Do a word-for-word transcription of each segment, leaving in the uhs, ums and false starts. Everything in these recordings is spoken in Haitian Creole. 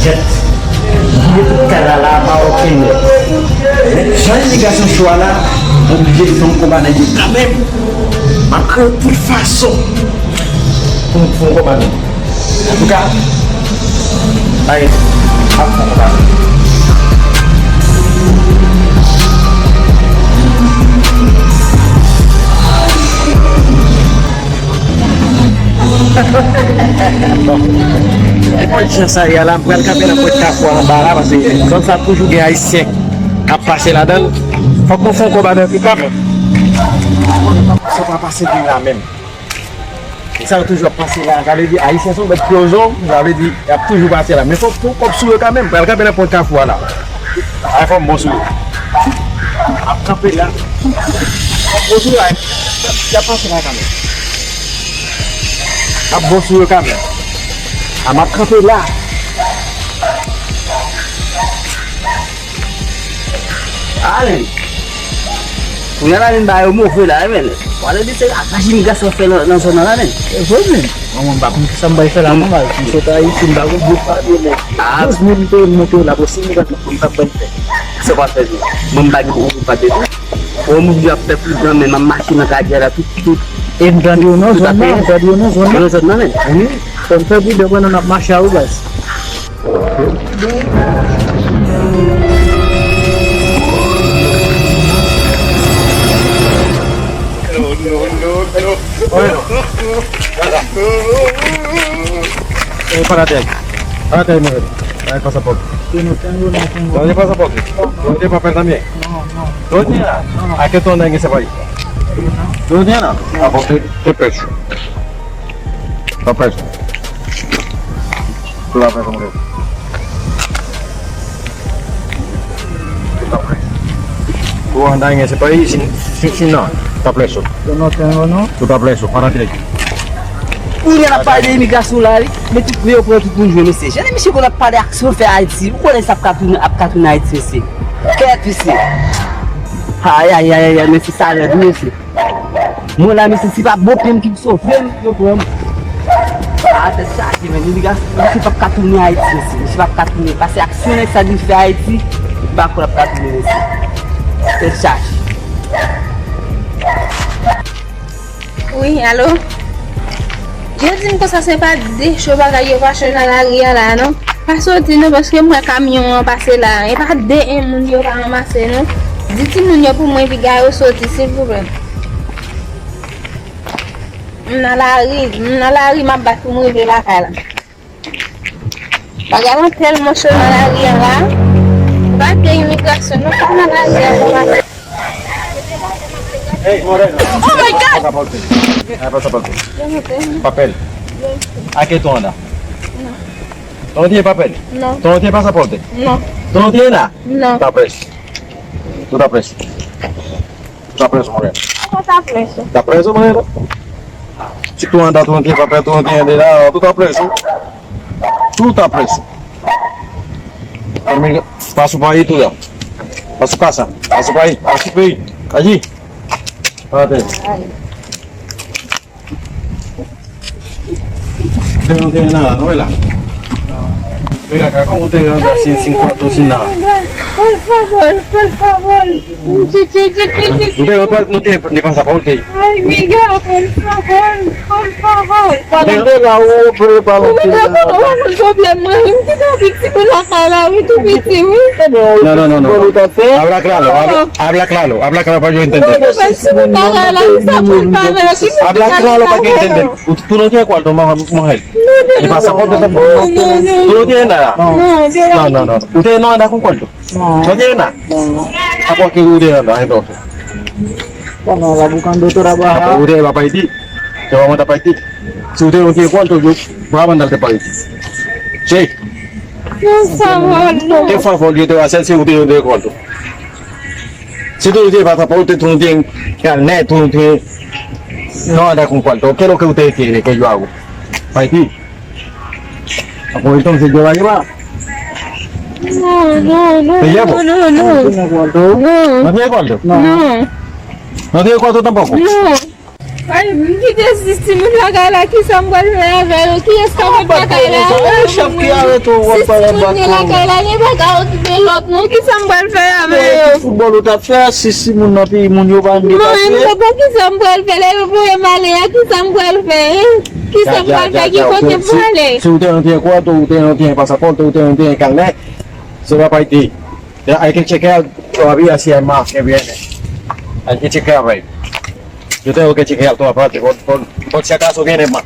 Kèt. Li tout kay la, la pa okenn lè. Men jan imigrasyon cho a la, m oblije fè yon konba nèg yo kanmenm. M ap kreye tout fason pou m fè yon konba nèg yo. Antouka, ay, m ap fè yon konba nèg yo. Bon. E pwent jan sa ye a la, m pral kanpe nan pwent Kafou a anba la, paske zòn sa toujou gen Ayisyen k ap pase ladan l. Fòk nou fè yon konba nan Afrika, men sa pa pase vin la menm. E sa yo toujou ap pase la, sa vle di Ayisyen se yon bèt pwozon, sa vle di y ap toujou pase la. Men fòk pou kòb sou yo kanmenm, pral kanpe nan pwent Kafou a la. Ay, fò m bon sou yo. Ap kanpe la. Fò m bon sou yo, ay. Y ap pase la kanmenm. Ap bon sou yo kanmenm. A, m ap kanpe la. Alen. Kounye a la, men ba yo move la, men. W ale di se ravaj imigrasyon fè nan, nan zòn nan la, men. E vre, men. Mwen, mwen, m pa konn kisa m bay fè la, non, mal. M sot Ayiti, m pa konn bout papye, men. Ah. Douz mil m te monte la, pou sis mil m t ap bay fè. Sa w ap fè tou? Mwen, m pa gen pou bout papye tou. Ou moun yo ap fè plis nan men, m ap mache nan kadyè la, tout, tout. E m tande yo nan zòn nan, m tande yo nan zòn nan. Nan zòn nan, men. Wi. Fò n fè pridan pandan n ap mache a wi, baz. Oye. Eh, párate ahí. Párate ahí, mujer. Dame el pasaporte. Yo no tengo, no tengo. ¿No tiene pasaporte? ¿No tiene papel también? No, no. ¿No tiene nada? ¿A qué tú andas en ese país? ¿No tiene nada? Ah, pues te, te preso. Está preso. Tú estás preso, mujer. Tú estás preso. Tú andas en ese país sin, sin, sin nada. Está preso. Yo no tengo, no. Tú estás preso. Párate ahí. Kounye a n ap pale de imigrasyon la, wi. Men tout, men yo pran tout moun jwe, mesye. Jan de misye konn ap pale aksyon fè Ayiti. Ou konnen sa ap ka tounen, ap ka tounen Ayiti, mesye. Kèt, mesye. Ay, ay, ay, ay, ay, mesye, sa rèd, wi, mesye. Mwen la, mesye, si pa bopye m ki sove m, yo pran m. A, tèt chaje, men imigrasyon, misye p ap ka tounen Ayiti, mesye. Misye p ap ka tounen. Pase aksyon nèg sa di fè Ayiti, m pa kwè l ap ka tounen, mesye. Tèt chaje. Wi, alo? Yo di m konsa se pa de cho bagay yo pa cho nan lari a la, non. Pa soti non, paske m wè kamyon an pase la. E pa de en moun yo pa ranmase, non. Di timoun yo pou mwen piga yo soti, silvouplè. M nan lari, m nan lari, m ap bat pou m rive lakay la. Bagay lan tèlman cho nan lari an la. Pa gen imigrasyon, non, pa nan lari an, non, pa. Hey, morena. Oh my God! Pasaporte. Ah, pasaporte. Yo no tengo. Papel. ¿A qué tú andas? No. ¿Tú no tienes papel? No. ¿Tú no tienes pasaporte? No. ¿Tú no tienes nada? No. Está preso. Tú estás preso. Tú estás preso, morena. ¿Cómo está preso? Está preso, morena. Si tú andas, tú no tienes papel, tú no tienes nada, tú estás preso. Tú estás preso. Amigo, pa sou payi tou la. Pa sou kasa. Pa sou payi. Pa sou peyi. Allí. Párate. Te no tienes nada, ¿no? ¿Verdad? Ven acá, ¿cómo te andas sin, sin cuarto, sin nada? Por favor, por favor. Ou te, ou te, nou te, nou te pasaporte. Ay, Miguel, por favor, por favor. Mwen te la, ou pe pa. Ou te la, ou pa konn pwoblèm mwen, wi. M te gen yon piti moun lakay la, wi, tou piti, wi. Non, non, non, non. Habla claro, habla, habla claro, habla claro para yo entender. Mwen te pase moun lakay la, wi, sa pou l pa vre, wi. Habla claro para que entiendan. Tú no tienes cuarto, mujer. Y pasaporte tampoco. Tú no tienes nada. No, no, no. Usted no anda con cuarto. No. No tiene nada. No, no. ¿A por qué usted anda entonces? Bueno, la buscando trabajar. ¿A por qué usted va para Haití? ¿Te va a mandar para Haití? Si usted no tiene cuarto, yo voy a mandarte para Haití. Sí. Por favor, no. ¿Qué favor yo te voy a hacer si usted no tiene cuarto? Si tú no tienes pasaporte, tú no tienes carnet, tú no tienes, no andas con cuarto. ¿Qué es lo que usted quiere que yo hago? ¿Para Haití? Ah, pues entonces yo la lleva. No, no, no, ¿Te llevo? No, no, no. ¿No tiene cuarto? No. ¿No tiene cuarto? No. ¿No tiene cuarto tampoco? No. Pa M kite sis timoun lakay la, kisa m pral fè avè yo? Kiyès k ap met lakay la? Sis timoun yo lakay la, gen pa ka okipe lòt moun. Kisa m pral fè avè yo? Foutbòl ou t ap fè a, sis timoun nan peyi moun yo pa menm depase. Mwen menm, kisa m pral fè? Lè yo voye m ale a, kisa m pral fè? Kisa m pral fè? Ki kote m prale? Si w te nan teren kwat, ou te nan teren pasapòt, ou te nan teren kanè, se pa payte. Ya, hay que chequear todavía si hay más que viene. Hay que chequear, baby. Yo te yo ke chequear toda parte, por, por, por si acaso viene más.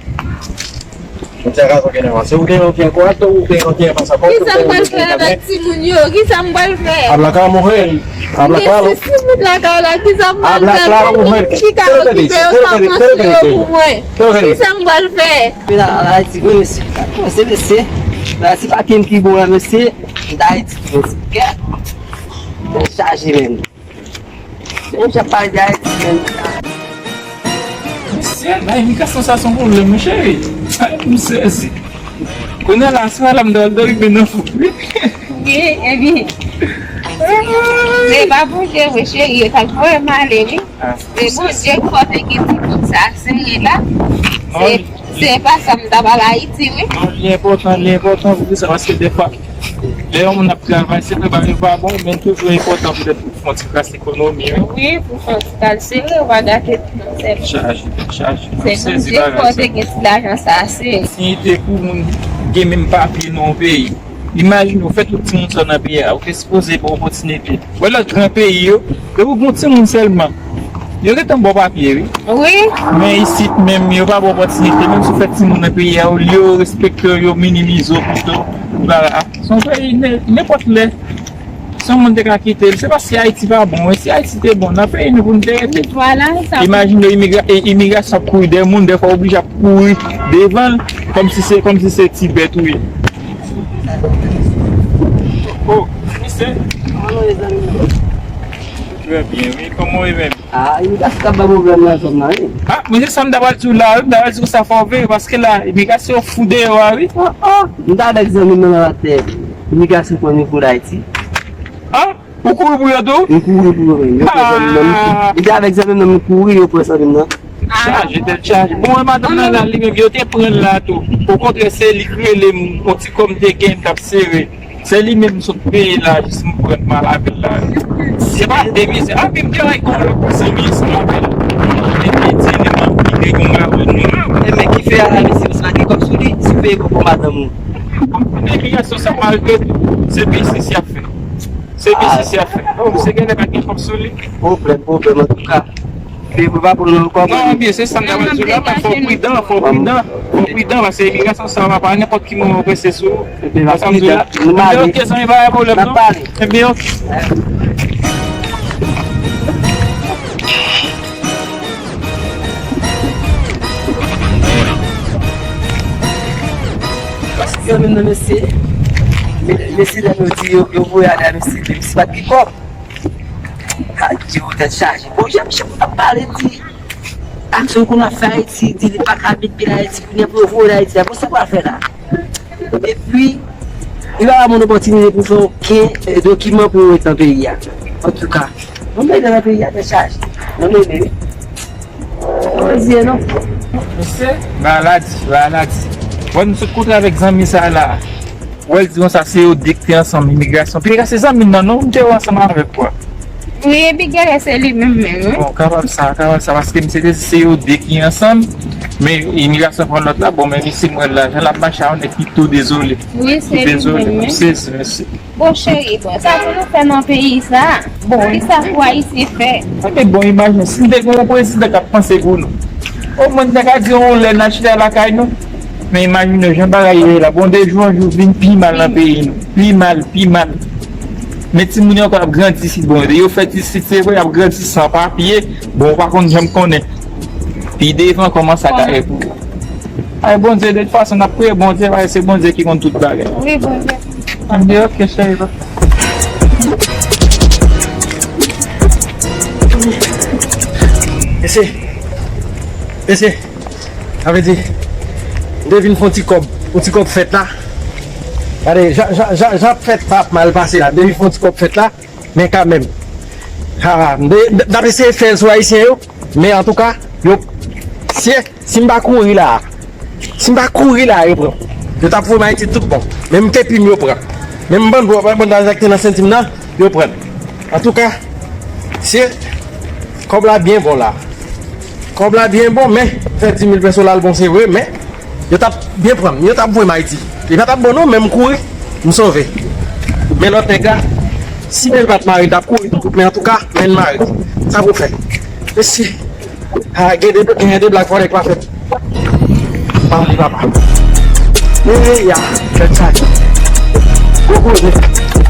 Por si acaso viene más. Si usted no tiene cuarto, usted no tiene pasaporte, usted no tiene carnet. Kisa m pral fè avèk timoun yo? Kisa m pral fè? Habla claro, mujer. Habla claro. Gen sis timoun lakay la, kisa m pral fè? Habla claro, mujer. Ki ka okipe yo, sa panse yo pou mwen? ¿Qué es lo que dice? ¿Qué es lo que dice? Kisa m pral fè? Vin al Ayiti vre, mesye. Kòmanse, mesye. Bagay se pa ken ki bon la, mesye. M t Ayiti vre, mesye. Kèt. Tèt chaje menm. Mesye, m ap pale de Ayiti menm. Mesye, nan imigrasyon sa se yon pwoblèm, wi, cheri. Ay, m sezi. Kounye a la, se pa la m dwe al dòmi nan fou, wi. Wi, ebyen. Se pa Bondye vre, cheri, yo t ap voye m ale, wi. Se Bondye k fè w te gen ti bout sa sere la. Se, se pa sa m ta pral Ayiti, wi. Non, li enpòtan, li enpòtan pou sa, paske defwa, lè yon moun ap travay, se vre, bagay yo pa bon, men toujou enpòtan poutèt pou fè yon ti kras ekonomi, wi. Wi, pou fè yon ti kras sere, w pa gate tout nan sèl. Chaje, chaje. Se Bondye k fè w te gen ti lajan sa, sere. Opòtinite pou moun gen menm papye nan yon peyi. Imajine w fè tout timoun sa w nan peyi a, ou te sipoze gen opòtinite. Wè lòt gran peyi yo, depi w gen yon timoun sèlman, yo gentan ba w papye, wi. Wi. Men isit menm, yo pa ba w opòtinite, menm si w fè timoun nan peyi a, olye yo respekte w, yo minimize w pito, ou la la. Se yon peyi, ne-, nenpòt lè, se yon moun te ka kite l. Se pa si Ayiti pa bon, wi. Si Ayiti te bon, nan peyi nou pou nou te rete. Vwala, sa. Imajine w imigra-, e, imigrasyon ap kouri dèyè moun, dèfwa w oblije ap kouri devan l, kòmsi se, kòmsi se ti bèt ou ye. Oh, misye. Kòman nou ye, zanmi m? Trè byen, wi. Kòman w ye menm? Ah, imigrasyon k ap ba pwoblèm nan zòn nan, wi. Ah, men se sa m ta pral di w la, wi. M ta pral di w sa fò w veye, paske la, imigrasyon fou deyò a, wi. Oh, oh. M t avèk zanmi m nan atè. Imigrasyon pran nivo Dayiti. Ah, ou kouri pou yo tou? M kouri pou yo menm. Yo pran zanmi m nan, m kou-, m te avèk zanmi m nan, m kouri, yo pran zanmi m nan. Chaje, tèt chaje. Bon, e madanm nan la, li menm, yo te pran l la tou. Okontrè, se li k rele m, yon ti kòb m te gen, m t ap sere. Se li menm m sot peye la, jis m pran m al avè l la. Se pa de mizè. Anpi m te wè gon lòt zanmi ansanm avè l. Epi di li m anpi de gon maron nwa. E men ki fè a la, mesye, paske pa gen kòb sou li, si w peye kòb pou madanm ou. Bon, epi gason sa malgre tou, se biznis y ap fè. Se biznis y ap fè. Bon, misye genlè pa gen kòb sou li. Pwoblèm, pwoblèm, antouka. Li pa pou nou ankò. Non, byen, se sa m ta pral di w la, men fò w pridan, fò w pridan, fò w pridan, paske imigrasyon sa va pa nenpòt ki moman w prese sou ou. Sa m di w la. Ebyen, ok, zanmi, pa gen pwoblèm, non? Ebyen, ok. Paske yo menm nan mesye, mesye dam yo di yo, yo voye ale a mesye, mesye pa t gen kòb. Adye, tèt chaje. Bon, jan misye konn ap pale, di, aksyon konn ap fè Ayiti, di li pa ka met pye l Ayiti, kounye a pou yo voye l Ayiti a. Bon, sa pral fè la? Epi, li pa ba moun opòtinite pou fè okenn, eh, dokiman pou yo ret nan peyi a. Antouka, nou mele nan peyi a, tèt chaje. Nou mele, wi. Mezye, non. Mesye, maladi, maladi. Bon, m sot kontre avèk zanmi sa la. Wè l di konsa se yo de ki te ansanm imigrasyon. Pi se zanmi m nan non, m te wè ansanm avèk ou a. Wi, epi genlè se li menm menm, wi. Bon, kapab sa, kapab sa, paske misye te di se yo de ki ansanm, men imigrasyon pran lòt la, bon, men misye m wè l la, jan l ap mache a, on nèg ki tou dezole. Wi, se li menm, wi. M sezi, mesye. Bon, cheri, bon, sa pou nou fè nan peyi sa? Bon, kisa pou Ayisyen fè? Sa te bon, imajine, si n te gen yon prezidan k ap panse pou nou. Omwen, n ta ka di yon lè n al chita lakay nou. Men imajine w, jan bagay yo ye la. Bon, de jou an jou, vin pi mal nan peyi nou. Pi mal, pi mal. Men timoun yo ankò ap grandi isit, bon, yo fèt isit, se vre, y ap grandi san papye. Bon, ou pa konn janm konnen. Pi devan, kòman sa ka ye pou yo. Ay, Bondye, de tout fason, n ap priye Bondye, paske se Bondye ki konn tout bagay. Wi, Bondye. Ann de, ok, cheri. Mesye, mesye, sa vle di, m te vin fè yon ti kòb, yon ti kòb fèt la. Gade, jan, jan, jan, jan fèt sa ap mal pase la, m te vin fè yon ti kòb fèt la, men kanmenm. Ha, m te, m, m ap eseye fè l sou Ayisyen yo, men antouka, yo, Mesye, si m pa kouri la, si m pa kouri la, yo pran. Yo t ap voye m Ayiti tout bon. Menm kepi m yo pran. Menm bandaj, bandaj la ki te nan senti m nan, yo pran. Antouka, mesye, kòb la byen bon la. Kòb la byen bon, men fè dis mil pèso la l bon, se vre, men yo t ap byen pran m, yo t ap voye m Ayiti. Li pa t ap bon non, men m kouri, m sove. Men lòt nèg la, si men l pa t mare, l t ap kouri tou, men antouka, men l mare. Sa pou fè. Mesye, ah, gen de, gen de blag fò nèg pa fè. Pam li papa. Hey, ya, fè sa. Gwo koze.